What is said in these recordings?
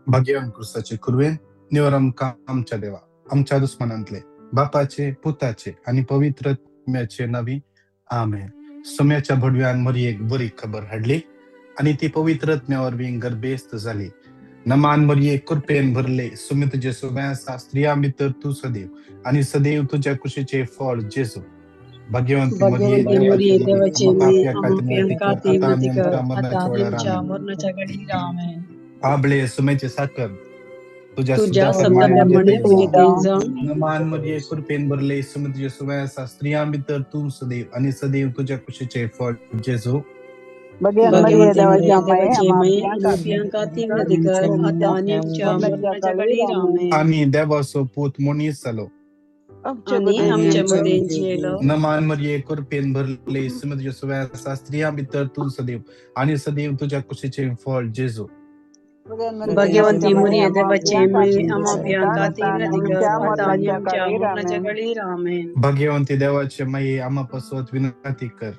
भाग्यवान क्रुसाचे कुरवेन निवर आमकां आमच्या देवा आमच्या दुस्मनांतले बापाचे पुताचे आनी पवित्र आत्म्याचे नावी आमेन. सुम्याच्या भडव्यान मरियेक बरी खबर हाडली आनी ती पवित्र आत्म्या वरवीं गर्भेस्त जाली. नमान मरिये, कृपेन भरले, सुम्य तुजे सुवे आसा, स्त्रियां भितर तूं सदैव आनी सदैव तुज्या कुशीचे फळ जेजू. भाग्यवंती मरिये, भाग्यवंती मरिये, देवाची देवाची माये, माये, आम्हा पाप्यां आम्हा खातीर पाप्यां विनंती खातीर कर, विनंती आता आनी कर, आमच्या आता मरणाच्या आनी वेळार. आमच्या आमेन. मरणाच्या घडीर. आमेन. आबळे सुम्याचे साकर तुझ्या तुझ्या सुद्धा शब्दाप्रमाणे प्रमाणे म्हणजे म्हणजे ते जावं. नमान मरिये, कृपेन भरले, सुम्य तुजे सुवे आसा, स्त्रियां भितर तूं सदैव आनी सदैव तुज्या कुशीचे फळ जेजू. भाग्यवंती मरिये, देवाची माये, आम्हा पाप्यां खातीर विनंती कर, आता आनी आमच्या मरणाच्या घडीर. आमेन. आनी देवाचो पूत मनीस जालो आनी आमच्या मदें जियेलो. नमान मरिये, कृपेन भरले, सुम्य तुजे सुवे आसा, स्त्रियां भितर तूं सदैव आनी सदैव तुज्या कुशीचे फळ जेजू. भाग्यवंती मरिये, देवाची माये, आम्हा पाप्यां खातीर विनंती कर, आता आनी आमच्या मरणाच्या घडीर. आमेन. भाग्यवंती देवाचे माये, आम्हा पासत विनंती कर.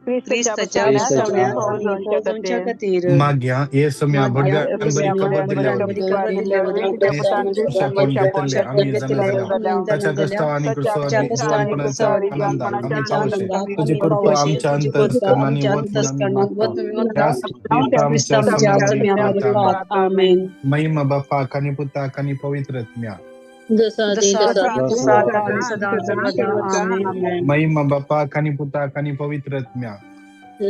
क्रिस्ताच्या बसवण्या आनी फौजांच्या खातीर. माग्या हे सम्या माग्या भडव्यान बरी खबर दिल्या बरी खबर दिल्या वरवीं शेकोन घेतले आमी जाणा जाल्या ताच्या कश्टां आनी क्रुसावरवीं जिवनपणाच्या आनंदाक आमी पावशे. तुजी कृपा आमच्या अंतस्करणांनी आमच्या वत म्हणून आमी अंतस्करणात मागता. वत म्हणून ह्याच मागता. क्रिस्ता क्रिस्ता आमच्या आमच्या सुम्या सुम्या मारिफात. मारिफात. आमेन. महिमा बापाक आनी पुताक आनी पवित्र आत्म्याक. जसा आदी जसा तसा आदी तसा आता आणि सदा सर्वदा. आमेन. महिमा बापाक आनी पुताक आनी पवित्र आत्म्याक.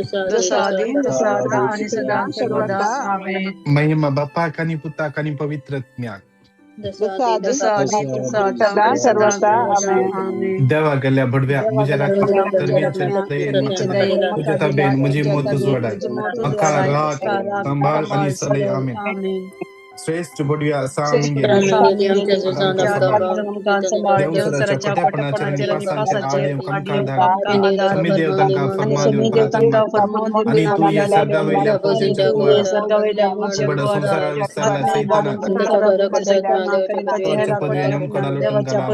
जसा आदी जसा तसा आदी तसा आता आणि सदा सर्वदा. आमेन. महिमा बापाक आनी पुताक आनी पवित्र आत्म्याक. जसा आदी जसा तसा आदी तसा आता आणि सदा सर्वदा. आमेन. देवा गेल्या भडव्या म्हज्या राखी तरवींचे दयेन म्हाका दिला तुज्या ताबेन म्हजी मौत उजवाडाय म्हाका राख सांबाळ आनी सलय. आमेन. आमेन. श्रेष्ठ बडव्या सा आमी आमच्या जुजान आमकां सांबाळ. देवसराच्या खोट्यापणाचेर आनी पासांचेर आड येवंक आमकां धाड. आनी समी देव तांकां फर्मान दिवन प्रार्थना मागता आनी तूं हे सर्गा वयल्या फौजेच्या कुवारा बड संवसारार विस्तारला सैतानाक तोचे पदवेन आमकां लोटून घाला.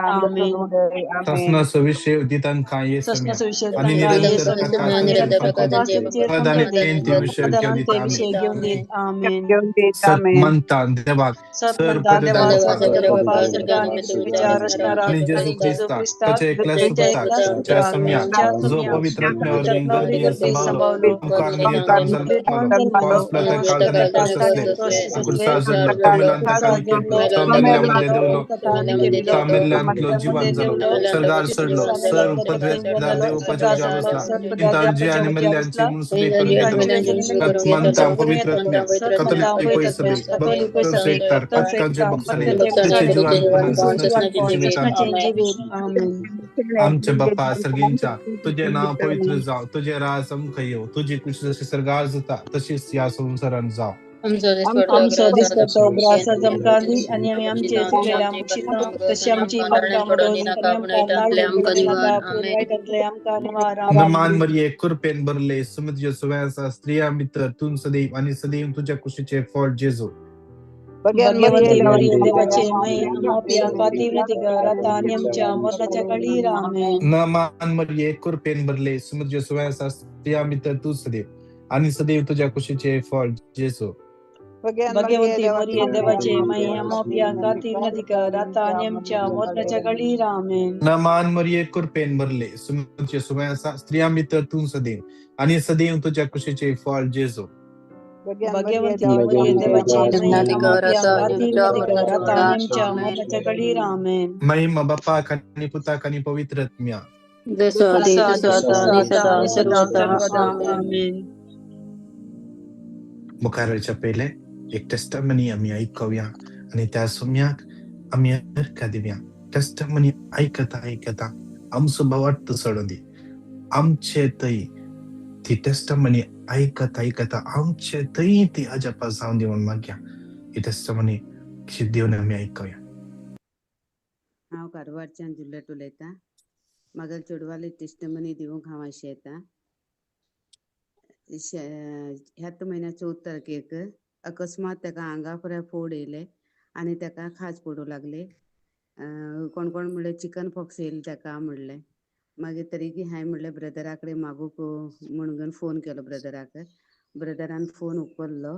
आमेन. ससनाचो विशय दितांकां ये सम्या आनी निरंतर ताका तांचे पद आनी ते विशय घेवन दिता. आमेन. सत म्हणता देवाक सर पदव्या बापाक आनी जेजू क्रिस्ताक ताच्या एकल्या सुपुताक च्या सम्याक जो पवित्र आत्म्या वरवीं गर्भीय संभावलो मुखार मिरयेतान जल्मलो पॉन्स पिलाताक काळजांत क्रॉस आसले क्रुसार जडलो तो मेलान ताका आनी केलो तो मेल्ल्या मदें देवलो तो मेल्ल्यांतलो जिवान जालो सर्गार चडलो सर पदवेदार देवपाच्या उजव्या बसला तांचे आनी मेल्ल्यांची मुनसुबी करून घेतलो. सत मानता पवित्र आत्म्या कथोलिक सभेक भक्तांचो एकतार पातकांचे बक्षाने तुझे जिवानपणान ससनाचे जिवितान. आमच्या बापा सर्गींच्या तुझे नाव पवित्र जाव, तुझे राज आमकां येवं, तुजी कुशी जशी सर्गार जाता तशीच ह्या संवसारांत जावं. आमचो दिसपट्टो ग्रास आज आमकां दी आनी आमी आमचे चुकलेल्या मुक्षिता तशी आमची पापकां मोडून आनी आमकां नाड पूण वायटांतले आमकां निवार. नमान मरिये, कृपेन भरले, सुम तुजे सुवे आसा, स्त्रियां भितर तूं सदैव आनी सदैव तुज्या कुशीचे फळ जेजू. भाग्यवंती मरिये, देवाचे माये, आम्हा पाप्यां खातीर विनंती कर, आता आनी आमच्या मरणाच्या घडीर. आमेन. नमान मरिये, कृपेन भरले, सुम तुजे सुवे आसा, स्त्रियां भितर तूं सदैव आनी सदैव तुज्या कुशीचे फळ जेजू. भाग्यवंती मरिये, देवाचे माये, आम्हा पाप्यां खातीर विनंती कर, आता आनी आमच्या मरणाच्या घडीर. आमेन. नमान मरिये, कृपेन भरले, सुम तुजे सुवे आसा, स्त्रियां भितर तूं सदैव आनी सदैव तुज्या कुशीचे फळ जेजू. भाग्यवंती मरिये, देवाचे माये, आम्हा पाप्यां खातीर विनंती कर, आता आनी आमच्या मरणाच्या घडीर. आमेन. महिमा बापाक आनी पुताक आनी पवित्र आत्म्याक. जसो आदी जसा तसो आदी आता तसा आनी आता सदा आणि सदा सर्वदा. सर्वदा. आमेन. आमेन. मुखार वयच्या पयलें एक टेस्टमनी आमी आयकुया आनी त्या सुम्याक आमी अर्घ दिवया. टेस्टमनी आयकता आयकता आमचो भावार्थ चडोवन दी आमचे थंय ती टेस्टमनी आयकता आयकता आमचे थंय ती अजापा जावन दी म्हूण मागया. ही टेस्टमनी दिवन आमी आयकुया. हांव कारवारच्यान जुल्लट उलयतां. म्हाका चेडवाली टेस्टमनी दिवंक हांव आशेतां. ह्याच म्हयन्या 14 तारखेक अकस्मात ताका आंगा पुराय फोड येयले आनी ताका खाज पडूं लागले. कोण कोण म्हणलें चिकन पॉक्स येयले ताका म्हणलें. मागीर तरीकी हांवें म्हणलें ब्रदरा कडेन मागूंक म्हणून फोन केलो ब्रदराक. ब्रदरान फोन उखल्लो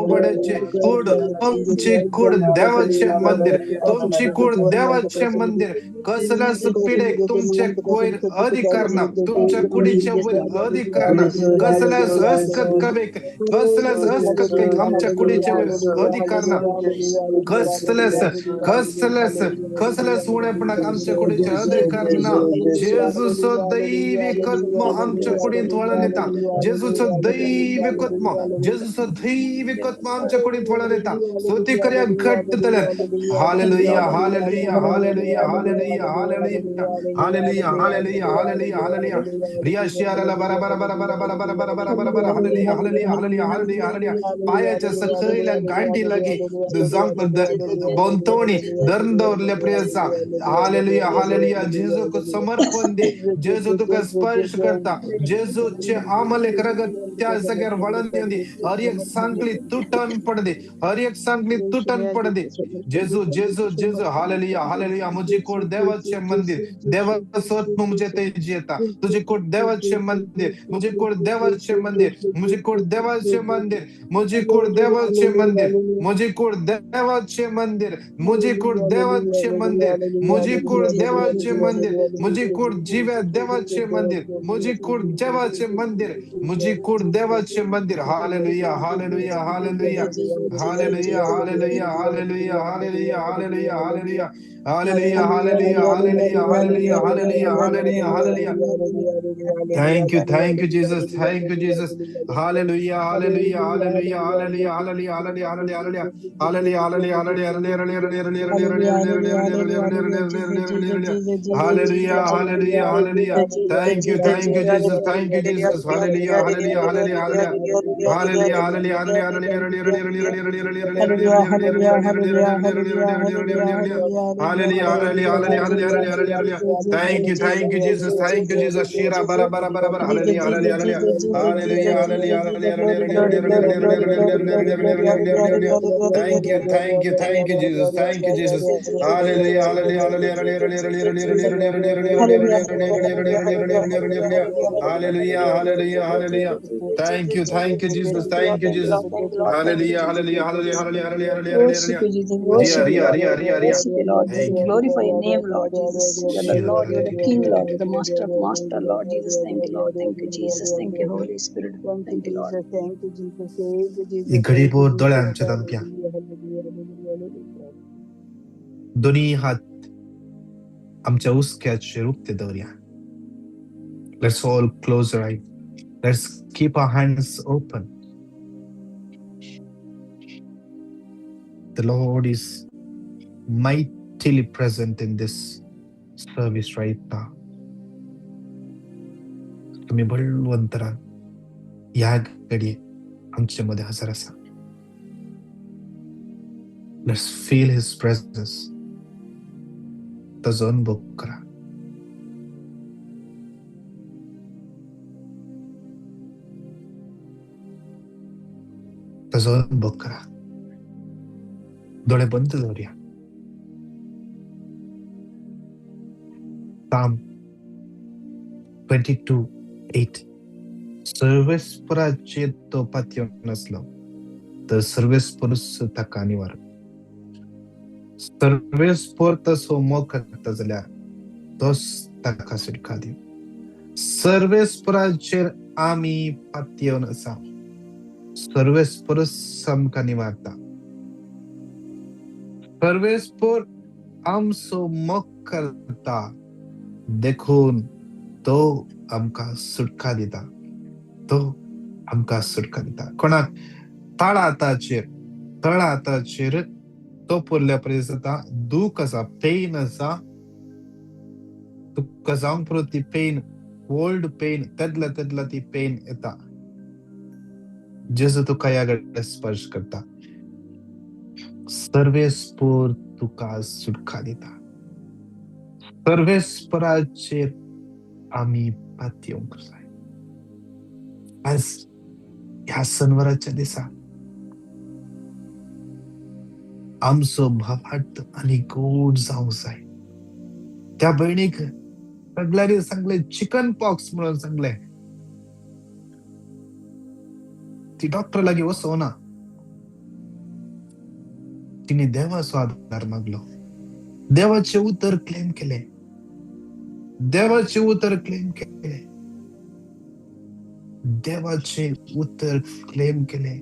आवबड्याचे कूड, तुमची कूड देवाचे मंदिर, तुमची कूड देवाचे मंदिर. कसल्याच पिडेक तुमचे वयर अधिकार ना, तुमच्या कुडीच्या वयर अधिकार ना. कसल्याच अस्कत कवेक, कसल्याच अस्कत कवेक आमच्या कुडीच्या वयर अधिकार ना. कसल्याच कसल्याच कसल्याच उणेपणाक आमच्या कुडीचे अधिकार ना. जेजूचो दैविक आत्मो आमच्या कुडींत वळून येता. जेजूचो दैविक आत्मो, जेजूचो दैविक आत्मो आमच्या कुडींत वळून येता. स्तुती करया घट्ट तल्यान. Hallelujah, hallelujah, hallelujah, hallelujah, hallelujah, hallelujah, hallelujah, hallelujah, hallelujah. Riya शियाराला बरा बरा बरा बरा बरा बरा बरा बरा बरा बरा. Hallelujah, hallelujah, hallelujah, hallelujah, hallelujah. पायाच्या सकयल्या गांठी लागी भोंवतणी धरून दवरले प्रियसा. Hallelujah, hallelujah. जेजूक समर्पण दी. जेजू तुका स्पर्श करता. जेजूचे आमलेक रगत त्या जाग्यार वळून येवं दी. हर एक सांकळी तुटन पडदी, हर एक सांकळी तुटन पडदी. जेजू, जेजू, जेजू. Hallelujah, hallelujah. म्हजी कूड देवाचे मंदिर, देवाचो आत्मो म्हजे थंय जियेता. तुजी कूड देवाचे मंदिर, म्हजी कूड देवाचे मंदिर, म्हजी कूड देवाचे मंदिर, म्हजी कूड देवाचे मंदिर, म्हजी कूड देवाचे मंदिर, म्हजी कूड देवाचे मंदिर, म्हजी कूड देवाचे मंदिर, म्हजी कूड जिव्या देवाचे मंदिर, म्हजी कूड देवाचे मंदिर, म्हजी कूड देवाचे मंदिर. Hallelujah, hallelujah, hallelujah, hallelujah, hallelujah, hallelujah, hallelujah, hallelujah, hallelujah, hallelujah, hallelujah, hallelujah, hallelujah, hallelujah, hallelujah, hallelujah. Thank you, thank you, Jesus. Thank you, Jesus. Hallelujah, hallelujah, hallelujah, hallelujah, hallelujah, hallelujah, hallelujah, hallelujah, hallelujah, hallelujah, hallelujah, hallelujah, hallelujah, hallelujah, hallelujah, hallelujah, hallelujah. Thank you, thank you, Jesus. Thank you, Jesus. Hallelujah, hallelujah, hallelujah, hallelujah. Hallelujah, hallelujah, hallelujah, hallelujah, hallelujah, hallelujah, hallelujah, hallelujah, hallelujah, hallelujah. Thank you, thank you, Jesus. Thank you, Jesus. Shira bara bara bara bara. Hallelujah, hallelujah, hallelujah, hallelujah, hallelujah, hallelujah. Thank you, thank you, thank you, Jesus. Thank you, Jesus. Hallelujah, hallelujah, hallelujah, hallelujah, hallelujah, hallelujah, hallelujah. Thank you, thank you, Jesus. Thank you, Jesus. Hallelujah, hallelujah, hallelujah, hallelujah, hallelujah, Worship hallelujah. you, Jesus. Ria, Worship you, Ria, Lord. Ria, Ria, Ria. Worship you, Lord Jesus. Thank you. Glorify your name, Lord Jesus. You are the Lord, you are the King, Lord. You are the Master of Master, Lord Jesus. Thank you, Lord. Thank you, Jesus. Thank you, Holy Spirit. Thank you, Lord. एक घडीभर दोळे आमच्या दामप्या. दोन्ही हात आमच्या उसक्याचेर उक्ते दवरया. Let's all close our eyes. Let's keep our hands open. The Lord is mightily present in this service right now. तुम्ही बळवंतरान ह्या घडये आमचे मध्ये हजर आसा. Let's feel His presence. ताजो अनुभव करा. ताजो अनुभव करा. दोळे बंद दवरया. Psalm 22:8. सर्वेस्पराचेर तो पातयेवन आसलो तर सर्वेस्परूच ताका निवार. सर्वेस्पर तसो मोग करता जाल्यार तोच ताका सुटका दिव. सर्वेस्पराचेर आमी पातयेवन आसा. सर्वेस्परूच आमकां निवारता. सर्वेस्पर आमचो मोग करता देखून तो आमकां सुटका दिता. तो आमकां सुटका दिता. कोणाक तळा हाताचेर, तळा हाताचेर तो पुरल्या प्रेस जाता. दूख आसा, पेन आसा, तुका जावंक पुरो ती पेन, ओल्ड पेन, तेदला तेदला ती पेन येता. जेजू तुका ह्या घडये स्पर्श करता. सर्वेस्पर तुका सुटका दिता. सर्वेस्पराचेर आमी पातयेवंक जाय. आज ह्या सनवाराच्या दिसा आमचो भावार्थ आनी गोड जावंक जाय. त्या भयणीक सगळ्यांनी सांगले चिकन पॉक्स म्हणून सांगले. ती डॉक्टर लागीं वचना. तिणे देवाचो आदार मागलो, देवाचें उतर क्लेम केलें, देवाचें उतर क्लेम केलें, देवाचें उतर क्लेम केलें.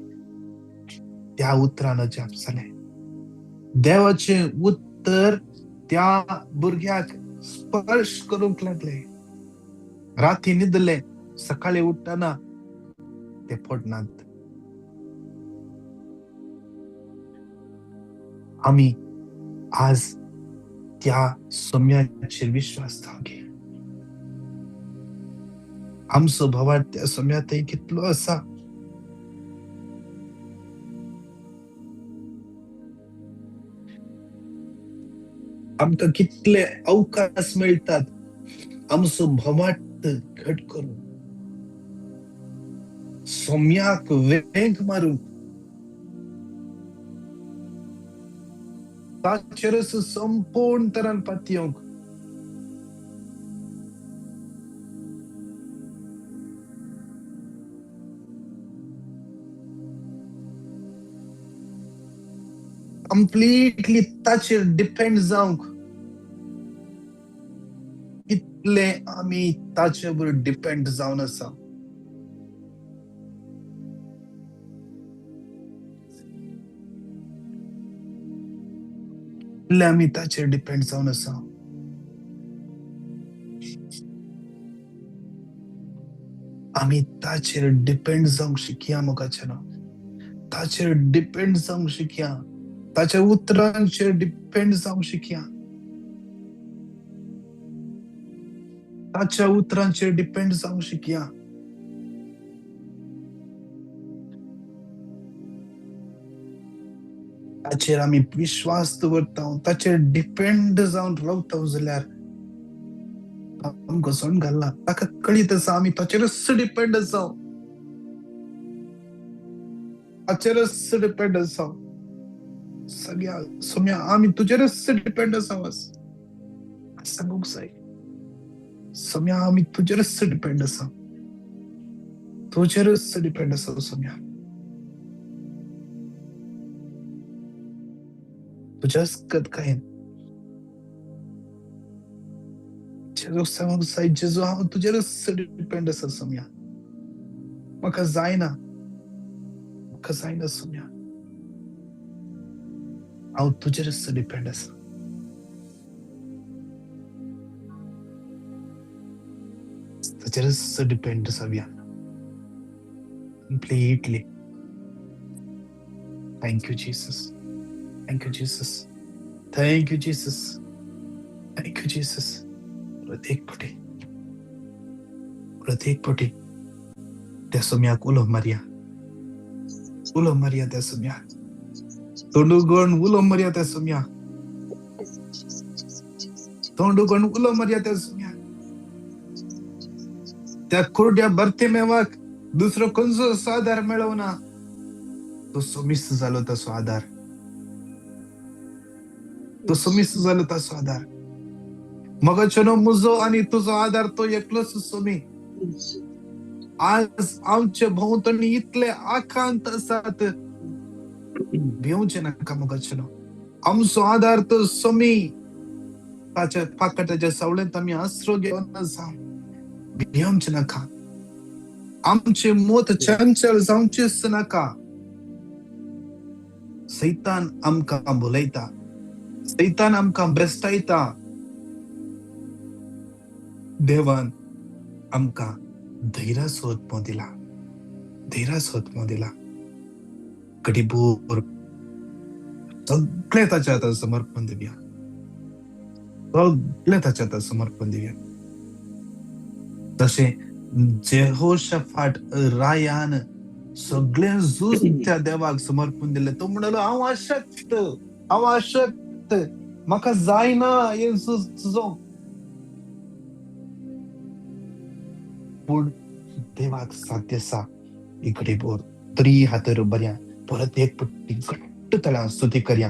त्या उतरान अजाप जालें. देवाचें उतर त्या भुरग्याक स्पर्श करूंक लागले. राती न्हिदले, सकाळी उठ्ठना ते पडनात. आमी आज त्या सोम्याचेर विश्वास जावंक. आमचो भावार्थ त्या सोम्या थंय कितलो आसा. आमकां कितले अवकाश मेळटात आमचो भावार्थ घट करूंक, सोम्याक वेंग मारूंक, ताचेरच संपूर्ण तरान पातयेवंक. कंप्लीटली ताचेर डिपेंड जावंक. कितले आमी ताचे बरोबर डिपेंड जावन आसा. कितले आमी ताचेर डिपेंड जावन आसा. आमी ताचेर डिपेंड जावंक शिकया मोगाच्यानो, ताचेर डिपेंड जावंक शिकया, ताच्या उतरांचेर डिपेंड जावंक शिकया, ताच्या उतरांचेर डिपेंड जावंक शिकया. ताचेर आमी विश्वास दवरता, ताचेर डिपेंड जावन रावता जाल्यार आमकां सोण घालना. ताका कळीत आसा आमी ताचेरच डिपेंड आसा, ताचेरच डिपेंड आसा. सगळ्या सोम्या आमी तुजेरच डिपेंड आसा. सांगूंक जाय, सोम्या आमी तुजेरच डिपेंड आसा, तुजेरच डिपेंड आसा सोम्या. तुज्याच कतकायेन जेजूक सांगूंक जाय, जेजू हांव तुजेरच डिपेंड आसा सोम्या, म्हाका जायना, म्हाका जायना सोम्या, हांव तुजेरच डिपेंड आसा. ताचेरच depend जावया completely. Thank you Jesus, thank you Jesus, thank you Jesus, thank you Jesus. प्रत्येक फावटी, प्रत्येक फावटी त्या सोम्याक उलो मारया, उलो मारया त्या सोम्याक, तोंड उगोवन उलो मारया त्या सोम्याक, तोंड उगोवन उलो मारया त्या सोम्याक. त्या कुरड्या बर्तिमेवाक दुसरो खंयचो आदार मेळोना, तो सोमीस जालो ताचो आदार, तो सोमीस जालो ताचो आदार. मगाचेनो म्हजो आनी तुजो आदार तो एकलोच सोमी. आज आमचे भोंवतणी इतले आकांत आसात, भिवचें नाका मोगाचेनो. आमचो आदार तो सोमी, ताच्या पाकटाच्या सावळेंत आमी आसरो घेवन आसा. भिवचें नाका, आमचे मत चंचल जावचेच नाका. सैतान आमकां भुलयता, सैतान आमकां भ्रश्टायता. देवान आमकां धैर्याचो आत्मो दिला, धैर्याचो आत्मो दिला. घडीभर सगळें ताच्या हातार समर्पण दिवया, सगळें ताच्या हातार समर्पण दिवया. तशें जेहोशफाट रायान सगळें झूज त्या देवाक समर्पण दिलें. तो म्हणलो, हांव अशक्त, हांव अशक्त, म्हाका जायना हें झूज झुजोंक. पूण देवाक साध्य आसा. ही घडीभर तरी हातर बऱ्या परत एक पट्टी घट्ट तळां स्तुती करया.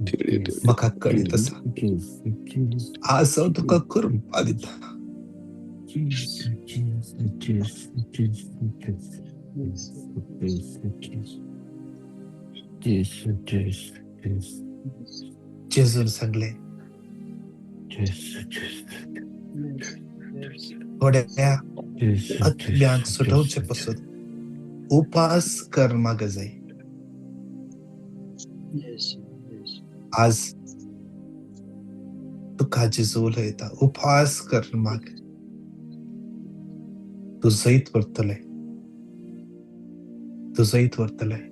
म्हाका कळीत आसा. आज हांव तुका कृपा दिता. जेजून सांगलें, थोड्या आत्म्यांक सुटोवचे पसत उपास कर माग जाय. आज तुका जेजू उलयता, उपास कर माग, तूं जैत व्हरतलें, तूं जैत व्हरतलें,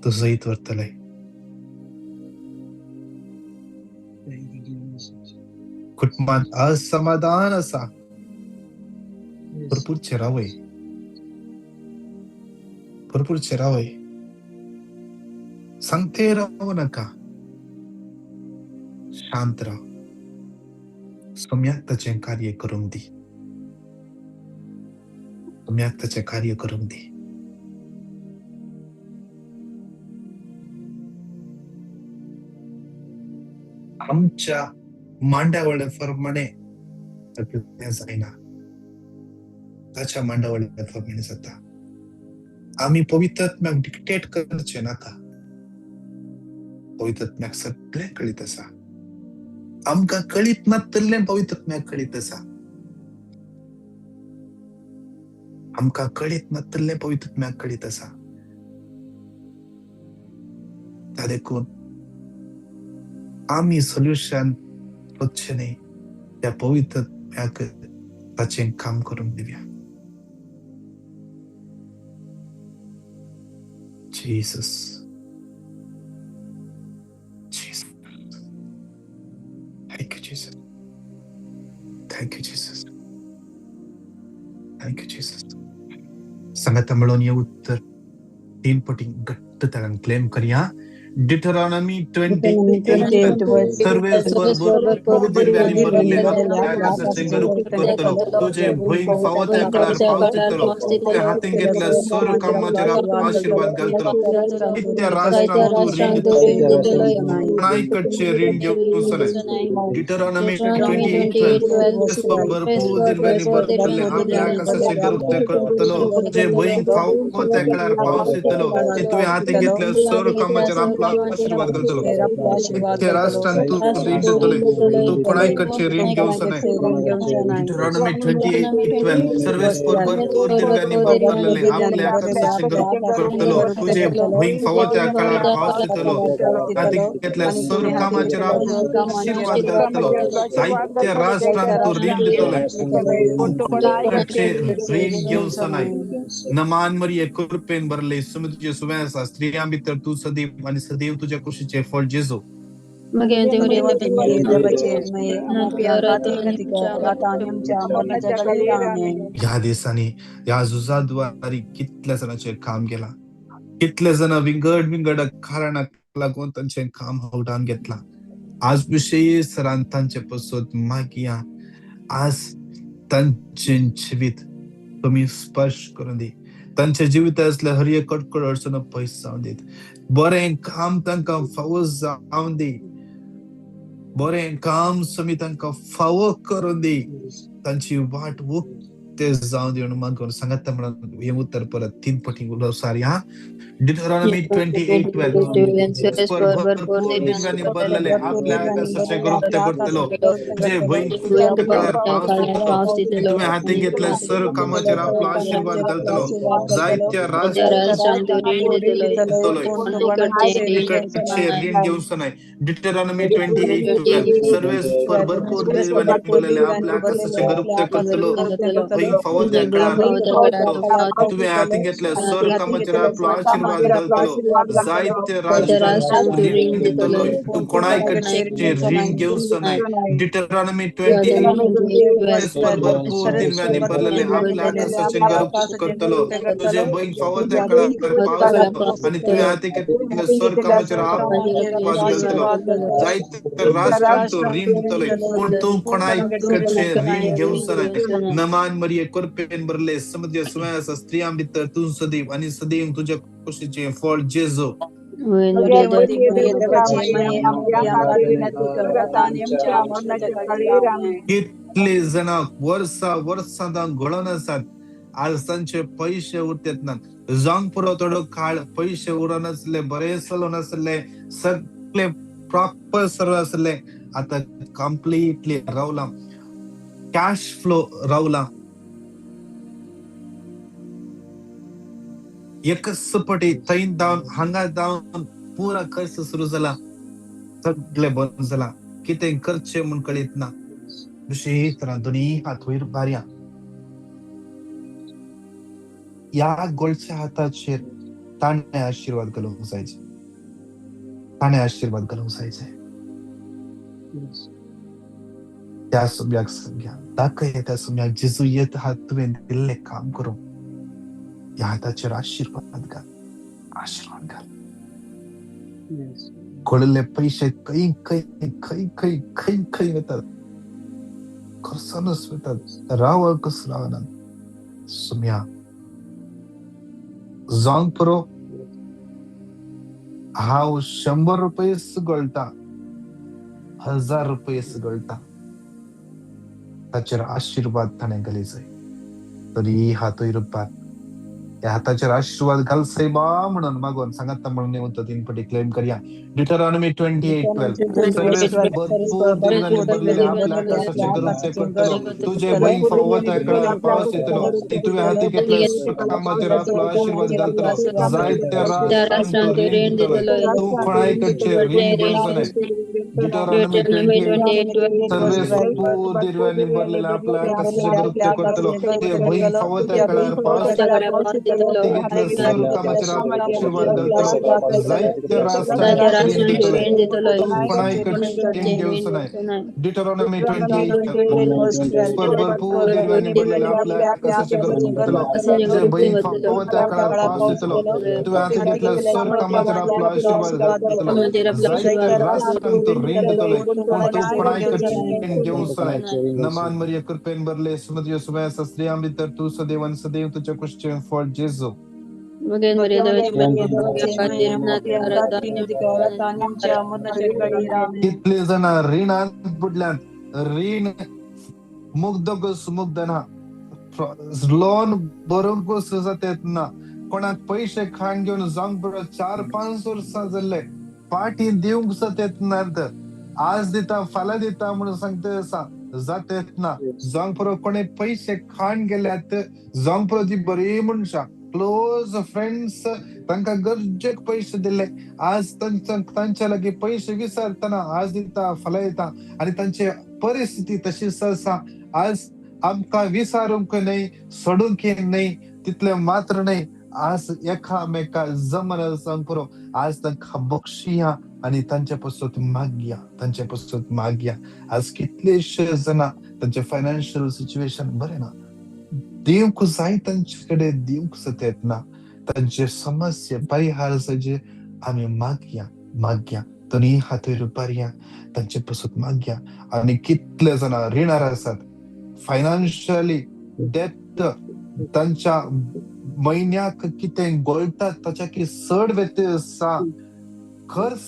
तूं जैत व्हरतलें. कुटुंबांत असमाधान आसा, भरपूर चेरावय, भरपूर चेरावय, सांगते रावू नाका, शांत राव, सोम्याक ताचें कार्य करूंक दी, सोम्याक ताचें कार्य करूंक दी. आमच्या मांडावळे प्रमाणे सगळें जायना, ताच्या मांडावळे प्रमाणे जाता. आमी पवित्र आत्म्याक डिक्टेट करचें नाका, पवित्र आत्म्याक सगळें कळीत आसा. आमकां कळीत नातल्लें पवित्र आत्म्याक कळीत आसा. आमकां कळीत नातल्लें पवित्र आत्म्याक कळीत आसा. त्या देखून आमी सोल्युशन सोदचें न्ही, त्या पवित्र आत्म्याक ताचें काम करूंक दिवया. Jesus. Jesus. Thank you, Jesus. Thank you, Jesus. Thank you, Jesus. सांगाता म्हणून हे उत्तर तीन पटी घट्ट ताळ्यान क्लेम करया. Deuteronomy 28 सर्वेस्पर भरपूर दिव्यांनी भरलेले आपल्या आकाशाचे घर करतलो, तुझे भंय फावो त्या काळार पावस दितलो, तुज्या हातीन घेतल्या सर्व कामाचेर आपलो आशीर्वाद घालतलो. इत्या राष्ट्रांक तूं रीण दितलो, कोणाय कडचे रीण घेवचो न्हय. Deuteronomy 28:12 भरपूर दिव्यांनी भरलेले आपल्या आकाशाचे घर उक्ते करतलो, तुझे भंय फावो त्या काळार पावस दितलो, तुवें हातीन घेतल्या सर्व कामाचेर आपलो आशीर्वाद घालतलो. इतक्या राष्ट्रांत तूं रीण दितले, तूं कोणाय कडचे रीण घेवचो न्हय. Deuteronomy 28:12 सर्वेस्पर भरपूर दिव्यांनी भरलेले आपल्या आकाशाचे घर करतलो, तुझे भंय फावो त्या काळार पावस दितलो, हातीन घेतल्या सर्व कामाचेर आपलो आशीर्वाद घालतलो. जायत्या राष्ट्रांत तूं रीण दितले, कडचे रीण घेवचो न्हय. नमान मरिये, कृपेन भरले, सुमी तुजे सुवें आसा, स्त्रियां भितर तूं सदैव आनी सदैव तुज्या कुशीचें फळ जेजू. ह्या दिसांनी ह्या झुजाद्वारी कितल्या जाणांचें काम गेलां, कितले जाणां विंगड विंगड कारणाक लागून तांचें काम होगडावन घेतलां. आज विशेश सरान तांचे पसत मागया, आज तांचें जिवीत तुमी स्पर्श करून दी, तांच्या जिवितांतले हर एक कटकट अडचण पयस जावन दीत, बरें काम तांकां फावो जावन दी, बरें काम समी तांकां फावो करून दी, तांची वाट उक्ते जावन दी म्हणून मागून सांगात म्हणून हें उत्तर परत तीन पटी उलोवसार. ह्या Deuteronomy 28:12 भरपूर दिव्यांनी भरलेले आपल्या आकाशाचे घर उक्ते करतलो, तुझे भंय काळार पावस दितलो, तुवें हातीन घेतल्या सर्व कामाचेर आपलो आशीर्वाद घालतलो. जायत्या राष्ट्रांक कडचे रीण घेवचो न्हय. Deuteronomy 28:12 सर्वेस्पर भरपूर दिव्यांनी भरलेले आपल्या आकाशाचे घर उक्ते करतलो, भंय फावो त्या काळार तुवें हातीन घेतल्या सर्व कामाचेर आपलो आशीर्वाद घालतलो. जायते राष्ट्रांक रीण दितलो, तूं कोणाय कडचे रीण घेवचो न्हय. Deuteronomy 28 भरपूर दिव्यांनी भरलेले आपल्या आकाशाचे घर उक्ते करतलो, तुझे भंय फावो त्या काळार पावस दितलो आनी तुवें हातीन घेतल्या सर्व कामाचेर आशीर्वाद घालतलो. जायते राष्ट्रांक तूं रीण दितलो, पूण तूं कोणाय कडचे रीण घेवचो न्हय. नमान मरिये, कृपेन भरले, समुद्र सुवें आसा, स्त्रियां भितर तूं सदैव आनी सदैव तुज्या कुशीचें फळ जेजू. कितले जाणां वर्सां वर्सां घडोवन आसात, आज तांचे पयशे उरतात ना. जावंक पुरो थोडो काळ पयशे उरोन आसले, बरें चलोन आसले, सगळे प्रॉपर सर्व आसले, आतां कंप्लिटली रावलां, कॅश फ्लो रावला. एकच पटी थंय धावन हांगा धावन पुरा खर्च सुरू जाला, सगळे बंद जाला, कितें करचें म्हूण कळीत ना. दुसरी तरा दोनी हात वयर बारया, ह्या गोळच्या हाताचेर ताणें आशिर्वाद घालूंक जायचे, ताणें आशिर्वाद घालूंक जायचे. त्या सुम्याक सांगया, दाखय त्या सुम्याक जेजू येत हात तुवें दिल्लें काम करूंक, ह्या हाताचेर आशिर्वाद घाल, आशिर्वाद घाल. घोळिल्ले पयशे खंय खंय खंय खंय खंय खंय वतात, खर्चानूच वतात, रावळ कस रावनात. सुम्या जावंक पुरो, हांव 100 रुपये गळटा, 1000 रुपये गळटा, ताचेर आशिर्वाद ताणें घाली जाय. तरी हातूय रुपार ह्या हाताचेर आशिर्वाद घाल सायबा म्हणून मागोन सांगात म्हणून येवन तो 3 पटी क्लेम करया. डिटरॉनॉमी 28:12 सर्वेस भरपूर दिव्यांनी भरलेले आपल्या आकाशाचे घर उक्ते करतलो, तुझे बैल फावो त्या काळार पावस येतलो, ती तुवें हाती घेतल्या कामाचेर आपलो आशिर्वाद घालतलो, जायत्या राष्ट्रांक तूं रीण दितलो, तूं कोणाय कडचें रीण घेवचो न्हय. डिटरॉनॉमी 28:12 सर्वेस भरपूर दिव्यांनी भरलेले आपल्या आकाशाचे घर उक्ते करतलो, तुझे बैल फावो त्या काळार पावस ती घेतल्या सर्व कामाचेर आशीर्वाद घालतलो, जायत्या राष्ट्रांक रीण दितलो, तूं कोणाय कडचें रीण घेवचो न्हय. डिटरॉनॉमी 28:12 भरपूर दिव्यांनी भरलेले आपल्या आकाशाचे घर उक्ते करतलो, तुझे बैल फावो त्या काळार पावस येतलो, तुवें हाती घेतल्या सर्व कामाचेर आपलो आशीर्वाद घालतलो, जायत्या राष्ट्रांक तूं रीण दितलो, पूण तूं कोणाय कडचें रीण घेवचो न्हय. नमान मरिया कृपेन भरले, सुमद्य सुव्यास स्त्रियां भितर तूं सदैव आनी सदैव तुज्या कुशीचें फळ जेजू. कितले जाणां रिणांत बुडल्यात, रीण मुग्धकूच मुग्ध ना, लोन भरूंकूच जाता ना, कोणाक पयशे खाण घेवन जावंक बरो 4-5 वर्सां जाल्ले फाटीं दिवंक जाता नात, आज दिता फाल्यां दिता म्हणून सांगता आसा, जाता ना. जावंक पुरो कोणे पयशे खाण गेल्यात, जावंक पुरो ती बरी मनशां क्लोज फ्रेंड्स तांकां गरजेक पयशे दिले, आज तांच्या लागीं पयशे विचारतना आज दिता फाल्यां दिता, आनी तांची परिस्थिती तशीच आसा. आज आमकां विचारूंक न्हय, सोडूंक न्हय, तितलें मात्र न्हय, आज एकामेका जमना जावंक पुरो, आज तांकां बक्षिया आनी तांचे पासत मागया, तांचे पासत मागया. आज कितलेशे जाणां तांचें फायनान्शियल सिच्युएशन बरें ना, दिवंक जाय तांचे कडेन दिवंक जाता ना, तांचे समस्या परिहार जायचे आमी मागया, मागया, दोनी हातूय रुपारया, तांचे पासत मागया. आनी कितले जाणां रिणार आसात, फायनान्शियली डेप्थ तांच्या म्हयन्याक कितें गोळटा ताच्या की चड व्यत्यय आसा, खर्च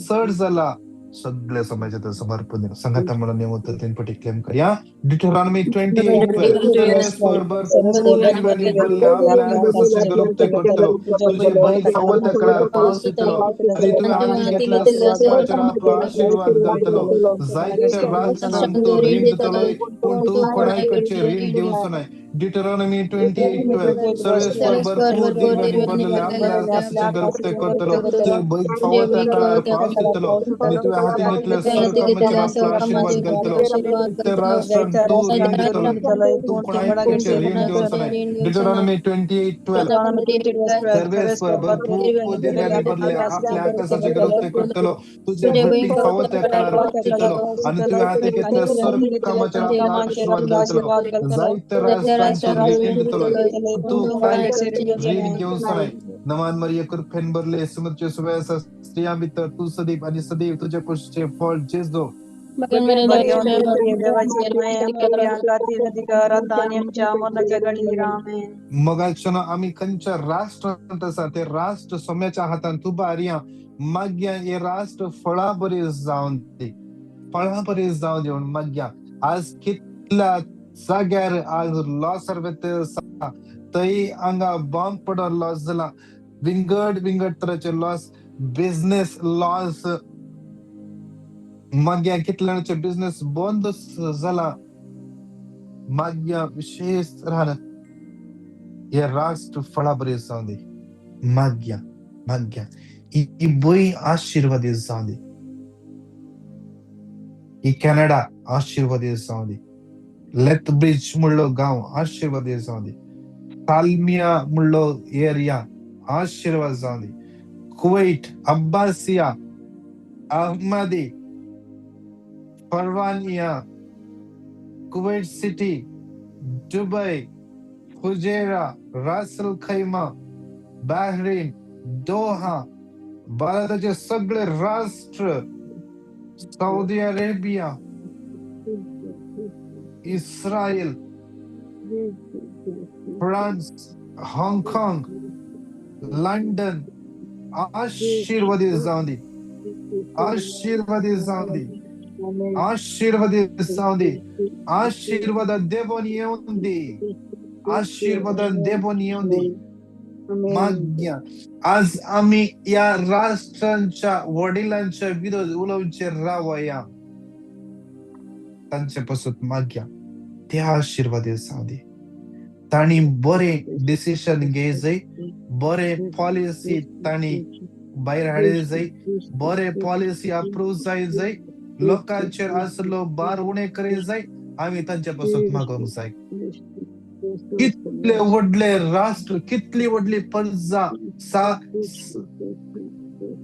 चड जाला, सगळे समाजात समर्पण सांगाता म्हणून नेमत 3 पटी क्लेम करया. डिटरॉनॉमी 28:12 भरपूर दिव्यांनी भरलेले आपल्या आकाशाचे घर उक्ते करतलो, तुझे बैल फावो त्या काळार पावस येतलो, आनी तुवें हाती घेतल्या सर्वांचेर आपलो आशिर्वाद घालतलो, जायत्या राष्ट्रांक तूं रीण दितलो, पूण तूं कोणाय कडचें रीण घेवचो न्हय. डिटरॉनॉमी 28:12 सर्वेस्पर भरपूर दिव्यांनी भरलेले आपल्या आकाशाचे घर उक्ते करतलो, तुझे बैल फावो त्या काळार पावस येतलो, आनी तुवें हाती घेतल्या सर्व कामाचेर आपलो आशिर्वाद घालतलो, त्या राष्ट्रांक तूं रीण दितलो, तूं कोणाय कडचें रीण घेवचो न्हय. डिटरॉनॉमी 28:12 सर्वेस्पर भरपूर दिव्यांनी भरलेले आपल्या आकाशाचे घर उक्ते करतलो, तुझे बैल फावो त्या काळार पावस येतलो, आनी तुवें हाती घेतल्या सर्व कामाचेर आपलो आशिर्वाद घालतलो, जायत्या राष्ट्रांक तूं रीण दितलो, तूं कोणाय रीण घेवचो न्हय. नमान मरिया कृपेन भरले, सुमद्य सुव्यास स्त्रियां भितर तूं सदैव आनी सदैव तुज्या कुशीचें फळ जेजू. भगवंती मरिये देवाची माये पापयां खातीर अधिकारात आनी आमच्या मरणाच्या घडयेर आमेन. मगाच्यान आमी खंयच्या राष्ट्रांत आसा ते राष्ट्र सोम्याच्या हातान तुबारया. मागया हे राष्ट्र फळां बरी जावन दी, फळां बरी जावन दी म्हणून मागया. आज कितल्या जाग्यार आज लॉस आसा, थंय हांगा बॉम्ब पडोन लॉस जाला, विंगड विंगड तरेचे लॉस, बिझनेस लॉस. मागया कितल्या जाणांचे बिझनेस बंद जाला. मागया विशेष तरान हे राष्ट्र फळां बरी जावन दी. मागया मागया ही भूंय आशिर्वादीत जावन दी, ही कॅनडा आशिर्वादीत जावन दी, लेथब्रिज म्हणलो गांव आशिर्वादीत जावन दी, ताल्मिया म्हणलो एरिया आशिर्वाद जावन दी, Kuwait, Abbasiya, Ahmadi, Farwaniya, Kuwait City, Dubai, Fujairah, Ras al Khaimah, Bahrain, Doha, भारताचे सगळे राष्ट्र, Saudi Arabia, Israel, France, Hong Kong, London आशीर्वादित जावं दी, आशीर्वादित जावं दी, आशीर्वादित जावं दी. आशीर्वादान देवोन येवन दी, आशीर्वादान देवोन येवन दी. मागया आज आमी ह्या राष्ट्रांच्या वडिलांच्या विरोध उलोवचे रावया, तांचे पासून मागया ते आशीर्वादित जावं दी. तांणी बरे डिसिशन घेय जाय, बरे पॉलिसी तांणी भायर हाडले जाय, बरे पॉलिसी अप्रूव जाय जाय, लोकांचेर आसलो भार उणे करी जाय. आमी तांचे पासून मागोवंक जाय. कितले व्हडले राष्ट्र, कितली व्हडली प्रजा,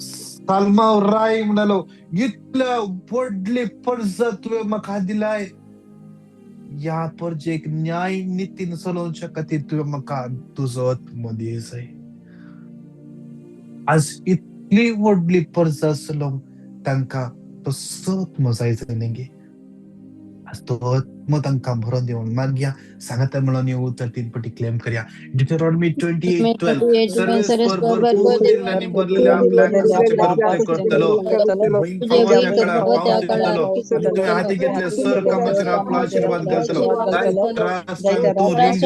साल्माव राय म्हणालो, इतल्या व्हडली प्रजा तुवें म्हाका दिलाय, ह्या प्रजेक न्याय नितीन चलोवच्या खातीर तुवें म्हाका तुजो आत्मो दी जाय. आज इतली व्हडली प्रजा चलोवंक तांकां तो आत्मो जाय जाय न्ही. आज तो आत्मो तांकां भरोन दी म्हणून मागया. सांगाता म्हणून हे उतर तीन पटी क्लेम करया. डिटरॉनमी 28:12, सर्वेस्पर भरपूर दिल्ल्यांनी भरलेल्या आपल्या आकाशाचे भरपूर करतलो, तुजें भंय फावो त्या काळार पावस दितलो आनी तुवें हाती घेतले सर कामाचेर आपलो आशिर्वाद घालतलो. राष्ट्रांक तूं रीण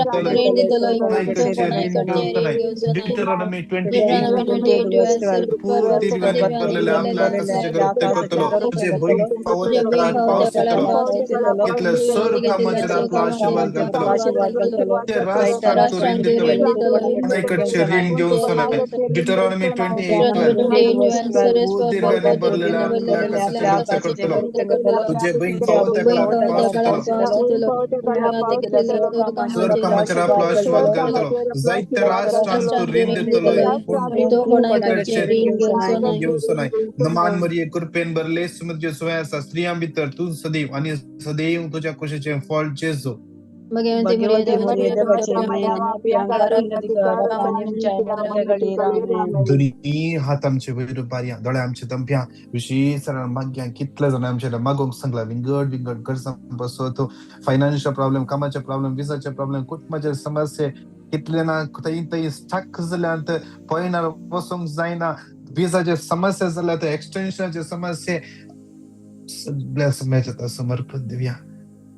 दितलो, कोणायकडचें रीण घेवचो नाय. डिटरॉनमी 28:12, भरपूर दिल्ल्यांनी भरलेल्या आपल्या आकाशाचे भरपूर करतलो, तुजें भंय फावो त्या काळार पावस दितलो, घेतले सर कामाचेर आपलो आशिर्वाद घालतलो. ते राष्ट्रांक तूं रीण दितलो, कोणायकडचें रीण घेवचो नाय. डिटरॉनमी 28:12, भरपूर दिल्ल्यांनी भरलेल्या आपल्या आकाशाचे भरपूर करतलो, तुजें भंय फावो त्या काळार पावस दितलो, सर कामाचेर आपलो आशिर्वाद घालतलो. जायत्या राष्ट्रांक तूं रीण दितलो, पूण कोणायकडचें रीण घेवचो नाय. नमान मरिये कृपेन भरले, सुमद्य सुवे आसा, स्त्रियां भितर तूं सदैव आनी सदैव तुज्या कुशीचें फळ जेजू. भगवंती मरिये देवाची माये पापयां खातीर अधिकारात आनी आमच्या मरणाच्या घडयेर आमेन. दोनी हात आमचे वयर उबारया, दोळे आमचे दमप्या. विशेष मागया कितले जाण आमचे मागोवंक सांगला, विंगड विंगड गरजां बसत, फायनान्शियल प्रॉब्लेम, कामाचे प्रॉब्लेम, विजाचे प्रॉब्लेम, कुटुंबाचे समस्ये, कितले ना थंय थंय स्टक जाल्यात, पॉयणार वचूंक जायना, विजाचे समस्या जाल्यात, एक्सटेन्शनाचे समस्ये, सगळ्या समस्या समर्पण दिवया.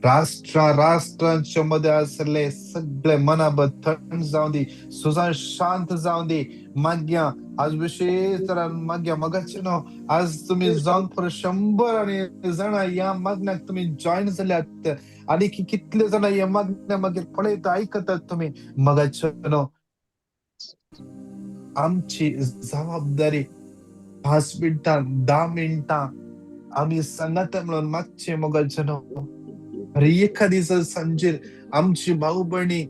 राष्ट्रा राष्ट्रांच्या मध्ये आसले सगळे मनाबद थंड जावं दी, सुजान शांत जावं दी. मागया आज विशेष तरान मागया. मगाचे न्हू आज तुमी जावन पुरो 100 आनी जाणां ह्या मागण्याक तुमी जॉयन जाल्यात, आनी कितले जाणां ह्या मागण्या मागीर पळयता आयकतात तुमी. मगाचे न्हू आमची जबाबदारी 5 मिनटां 10 मिनटां आमी सांगाता म्हणून मागचे. मगाचे न्हू अरे एका दिसा सांजेर आमची भाऊ भयणी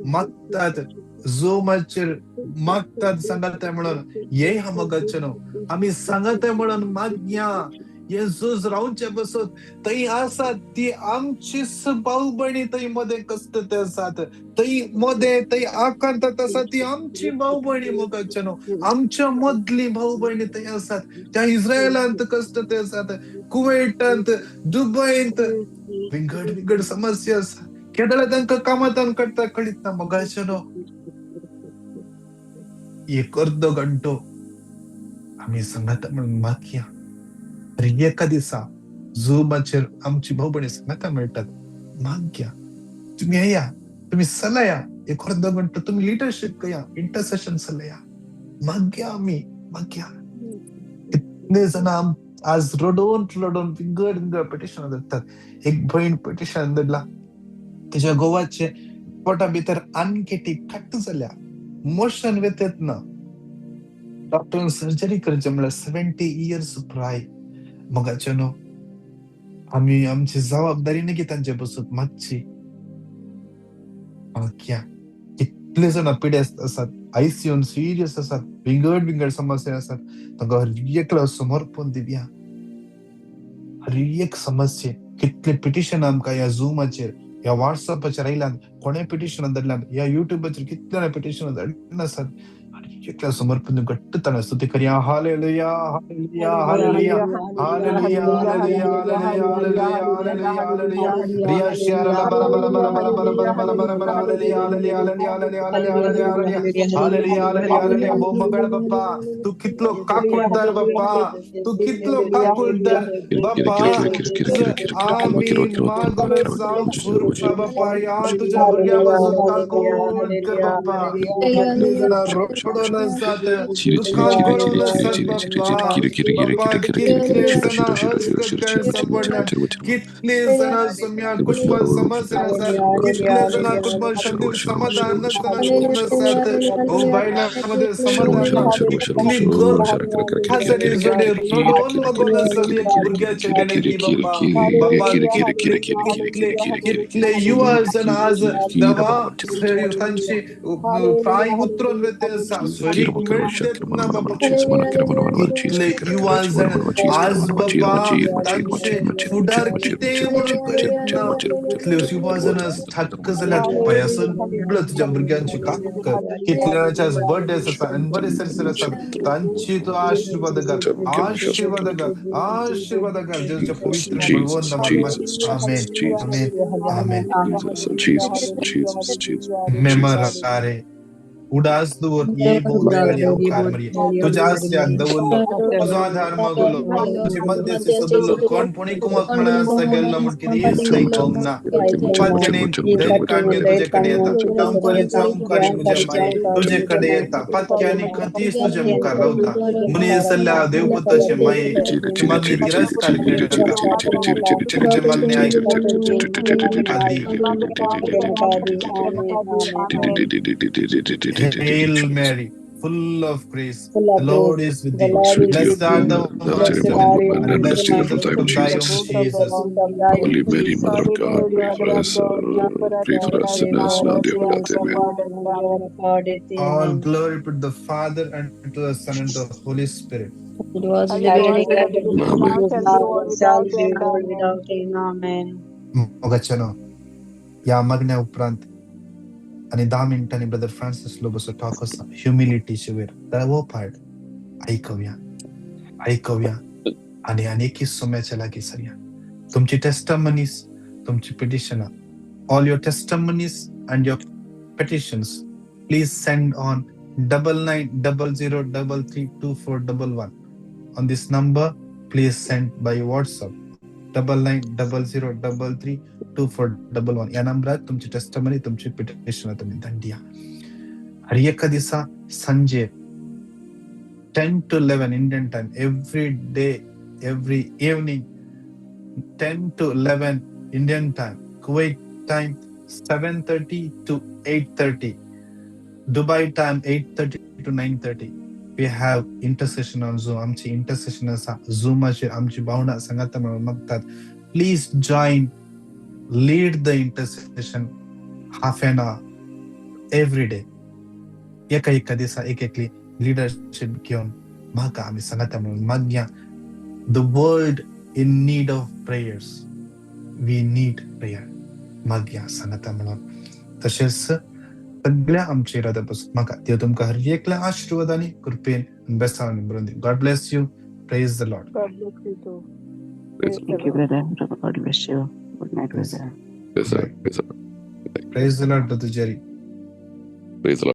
मागतात, झुमाचेर मागतात सांगाता म्हणून ये हा मगाचे न्हू आमी सांगाता म्हणून मागया. हे झूज रावचे बसत थंय आसात ती आमचीच भाव भयणी थंय मदें कश्ट ते आसात, थंय मदें थंय आकांतात आसा ती आमची भाव भयणी मोगाचे न्हू, आमच्या मदली भाव भयणी थंय आसात. त्या इस्रायलांत कश्ट ते आसात, कुवेटांत, दुबयंत विंगड विंगड समस्या आसा. केदळा तांकां कामातान काडटा कळीत ना मोगाचे न्हू. एक अर्दो घंटो आमी सांगाता म्हणून मागया. आनी एका दिसा झुमाचेर आमची भाव भयणी सांगाता मेळटात, मागया तुमी येया, तुमी चलया, एक अर्दो घंटो तुमी लिडरशीप कया, इंटरसेशन चलया, मागया आमी मागया. कितले जाणां आज रडोवन रडोवन विंगड विंगड पिटिशनां धाडटात. एक भयण पिटिशन धाडला, तिच्या घोवाचे पोटा भितर आनकेटी कट्ट जाल्या, मोशन वेतेत ना, डॉक्टरान सर्जरी करचे म्हळ्यार 70 इयर्स प्राय. मोगाचे न्हू, आमी आमची जबाबदारी न्ही की तांचे बसून मागची. मागया. कितले जाणां पिडेस्त आसात, आयसीयून सिरियस आसात, विंगड विंगड समस्या आसात, तांकां हर एकलो समर्पण दिवया. हर एक समस्या कितले पिटिशन आमकां ह्या झुमाचेर, ह्या वॉट्सॅपाचेर आयल्यात, कोणें पिटिशनां धाडल्यात, ह्या युट्यूबाचेर कितले पिटिशनां धाडलें आसात. हर एकल्या समर्पण घट्ट ताणें स्तुती करया. Hallelujah, hallelujah, hallelujah, hallelujah, hallelujah, hallelujah, hallelujah, hallelujah. Riya शियारा बरा बरा बरा बरा बरा बरा बरा बरा बरा. Hallelujah, hallelujah, hallelujah, hallelujah, hallelujah, hallelujah, hallelujah, hallelujah, hallelujah. भोव मगळ बाप्पा, तू कितलो काकुळदार बाप्पा, तू कितलो काकुळदार बाप्पा. आमी मागून जावं कृपा बाप्पा, ह्या तुज्या भुरग्या पासून काकूळ कर बाप्पा. कितली जाणां रडून आसात, दुखान गळून आसात बाप्पा. बाप्पा कितले जाणां अस्कट सापडल्यात, कितली जाणां सोम्या कुटुंबात समस्या आसात, कितले जाणां कुटुंबात शांती समाधान नासतना करून आसात. ओ बायलां मध्ये समाधान ना, कितली गरज जोडे रडोवन मागून आसात एक भुरग्याचे गणेती बाप्पा. बाप्पा कितले कितले कितले युवा जण आज देवा तांची प्राय उतरून वेते आसा, सोयरीक मेळटेत ना बाप्पा. कितले युवा जण आज बाप्पा तांचे फुडार कितें म्हणून कळीत ना. कितले युवा जण आज थक्क जाल्यात, पया सगळं तुज्या भुरग्यांची काक कर. कितल्या जाणांचे आज बर्थडे आसा, एनिवर्सरी आसात, तांची तूं आशीर्वाद घाल, आशीर्वाद घाल, आशीर्वाद घाल. जेजूच्या पवित्र बळवंत नावान. आमेन, आमेन, आमेन. मेमरारे उडास दवर ये बोलदेवाली अवकार मरिये तुझ्या आसऱ्यान दवरलो, तुजो आधार मागलो, तुझी मध्यस्थी सदलो. कोण पुणी कुमक म्हणा आसता गेल्लो म्हण कितें आयकोंक ना. पातकेणी धैर्य घेवन तुजे कडेन येता, कामकोरीच्या मुखार म्हज्या माये तुजे कडेन येता. पातक्यांनी खंतीस तुजे मुखार रावता. मनीस जाल्ल्या देवपुताचे माये तुजी मागणी तिरस्कार करिनाका, तुजे मागणी आयक आदी. Hail Mary, full of grace, the Lord is with thee. Blessed art thou amongst women, and blessed is the fruit of thy womb, Jesus. Holy Mary, Mother of God, pray for us sinners now and at the hour of our death. Amen. All glory to the Father, and to the Son, and to the Holy Spirit. It was in the beginning. Amen. मोगाच्यानो, ह्या मागण्या उपरांत आनी 10 मिनटांनी brother Francis लोबोचो talk आसा ह्युमिलिटीचे वयर. जाल्यार हो part आयकवया, आयकवया आनी आनी एकी सोम्याच्या लागीं सरया. तुमची टेस्टमनीस, तुमची पिटिशनां, all your testimonies and your petitions, please send on 9900332411. On this number, please send by WhatsApp 9900332411. ह्या नंबरार तुमची टेस्टमनी, तुमची पिटिशन तुमी धाडया. हर एका दिसा सांजे 10 to 11 Indian time, every day, every evening 10 to 11 Indian time, Kuwait time 7:30 to 8:30, Dubai time 8:30 to 9:30. We have intercession on Zoom. आमची intercession आसा Zooमाचेर. आमची भावना सांगाता म्हणून मागतात. Please join, lead the intercession half an hour every day. एका एका दिसा एक एकली लिडरशीप घेवन म्हाका आमी सांगाता म्हणून मागया. The world in need of prayers. We need prayer. मागया सांगाता म्हणून तशेंच सगळ्या आमच्या इराद्या पासून म्हाका देव तुमकां हर एकल्या आशिर्वाद आनी कृपेन बेसांव बरोवन दी. God bless you. Praise the Lord. God bless you too. Praise Praise the Thank you, Lord. brother. God bless you. Good night, Praise. brother. Praise the Lord. Praise the Lord. Praise the Lord, Brother Jerry. Praise the Lord.